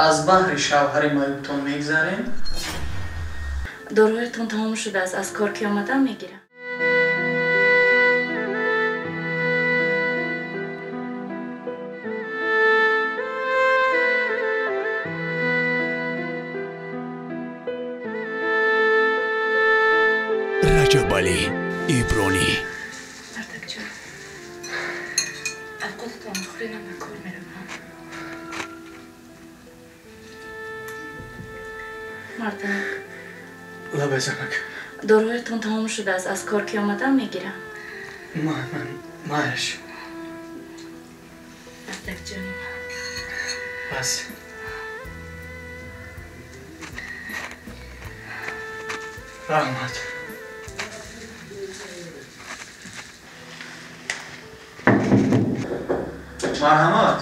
Аз баҳри шавҳари маъюбтон мегзарем. Доруҳоятон тамом шудааст, аз кор ки омадам мегирам. Раҷабалӣ Ибронӣ. Мардакҷон, авқотатон хӯринам, ба кор меравам. Мардак. Лабай, занак. Доруҳоятон тамом шудааст, аз кор ки омадам мегирам. Ман майлаш. Мардакҷони ман. Бас. Раҳмат. Марҳамат.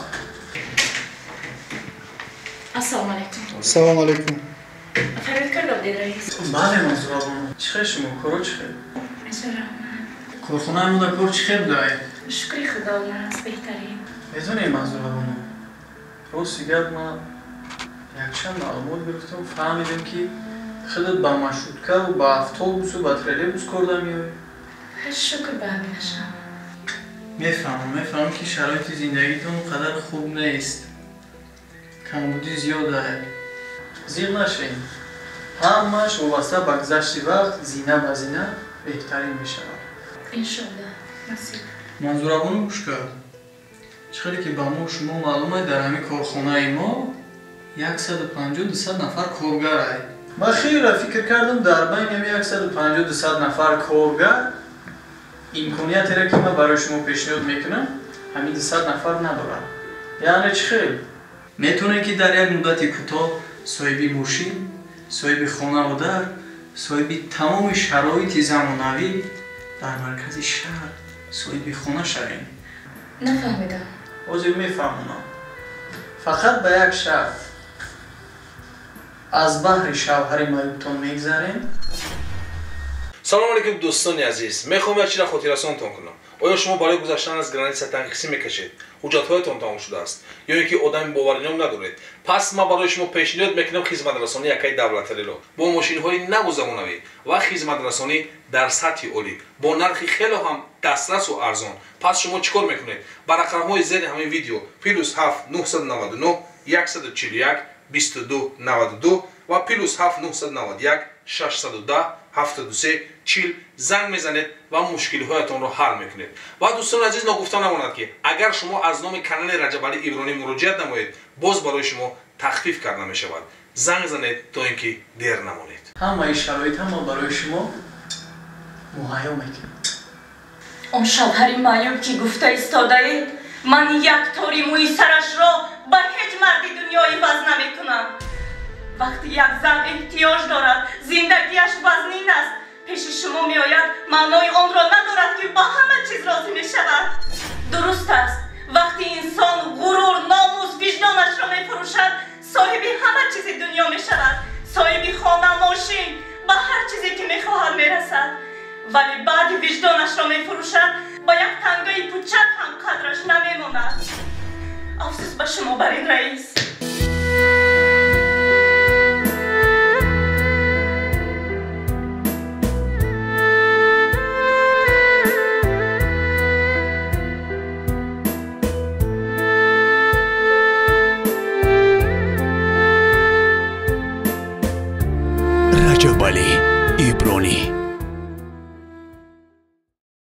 Ассалому алайкум. Ассалому алайкум. Фарёд карда будед, раис? Бале, Манзурабону. Чӣ хел шумо? Коро чӣ хел? Раҳмат. Корхонаи мо дар кор чӣ хел будае? Шукри Худо, аст беҳтарин. Медонӣ, Манзурабону, рости гап, ман якчанд маълумот гирифтам, фаҳмидем, ки худат ба маршруткаву ба автобусу ба троллейбус корда меоӣ. Шукр ба ҳаминашам. Мефаҳмам, ки шароити зиндагитон он қадар хуб нест, камбудӣ зиёд ае. Зиқ нашед, ҳамааш вобаста ба гузашти вақт зина ба зина беҳтарин мешавад. Иншоллоҳ, насиб. Манзурабону, гӯш кард, чӣ хеле ки ба мо шумо маълум ай, дар ҳамин корхонаи мо 150-200 нафар коргар ай. Ман хеле фикр кардам, дар байни ҳамин 150-200 нафар коргар имкониятеро, ки ман барои шумо пешниҳод мекунам, ҳамин 200 нафар надорад. Яъне чӣ хел метавонед, ки дар як муддати кӯтоҳ соҳиби мошин, соҳиби хонаву дар, соҳиби тамоми шароити замонавӣ дар маркази шаҳр соҳиби хона шавем. Нафаҳмидам. Ҳозир мефаҳмонам. Фақат ба як шарт: аз баҳри шавҳари маъюбтон мегзарем. Салом алейкум, дӯстони азиз. Мехоҳам як чизро хотиррасонтон кунам. Оё шумо барои гузаштан аз граница танқисӣ мекашед, ҳуҷҷатҳоятон тамом шудааст ё ин ки одами боварином надоред? Пас ман барои шумо пешниҳод мекунам хизматрасонии якаи давлаталиро бо мошинҳои наву замонавӣ ва хизматрасонӣ дар сатҳи олӣ бо нархи хело ҳам дастрасу арзон. Пас шумо чӣ кор мекунед? Ба рақамҳои зери ҳамин видео плюс 7 999 141 22 92 ва плюс 7 991 610 73 40 занг мезанед ва мушкилиҳоятонро ҳал мекунед. Ва дӯстони азиз, ногуфта намонад, ки агар шумо аз номи канали Раҷабалӣ Ибронӣ муроҷиат намоед, боз барои шумо тахфиф карда мешавад. Занг занед, то ин ки дер намонед. Ҳамаи шароит ҳама барои шумо муҳайё мекунем. Он шавҳари маъюб, ки гуфта истодаед, ман як тори мӯи сарашро ба ҳеҷ марди дунё иваз намекунам. Вақти як зан эҳтиёҷ дорад, зиндагиаш вазнин аст, пеши шумо меояд, маънои онро надорад, ки ба ҳама чиз розӣ мешавад. Дуруст аст, вақти инсон ғурур, номус, виҷдонашро мефурӯшад, соҳиби ҳама чизи дунё мешавад, соҳиби хона, мошин, ба ҳар чизе, ки мехоҳад, мерасад. Вале баъди виҷдонашро мефурӯшад, ба як тангаи пучак ҳам қадраш намемонад. Афсӯс ба шумо бар ин, раис. Раҷабалӣ Ибронӣ.